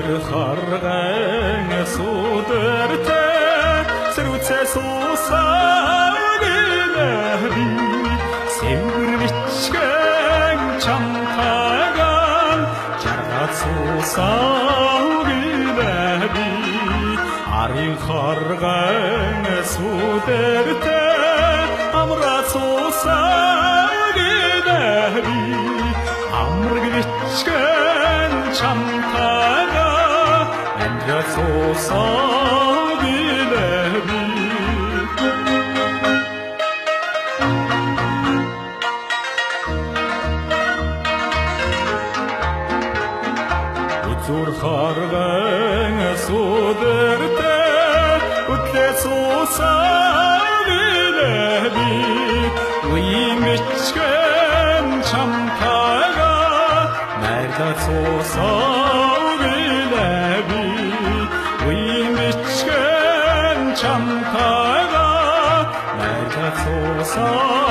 Харган сүдэртэй сэрүүцээ суусаа гэлэби сэвэр бичгэн чамтайган жаргат суусаа гэлэби арын харган сүдэртэй амраад суусаа гэлэби амраг бичгэн чамтайган амьдрал суусаа гэлэби. Үзүр харган сүдэртэй үтлээ суусаа гэлэби үе мичгэн чамтайга найрлаад суусаа гэлэби үе мичгэн чамтайга найрлаад суусаа.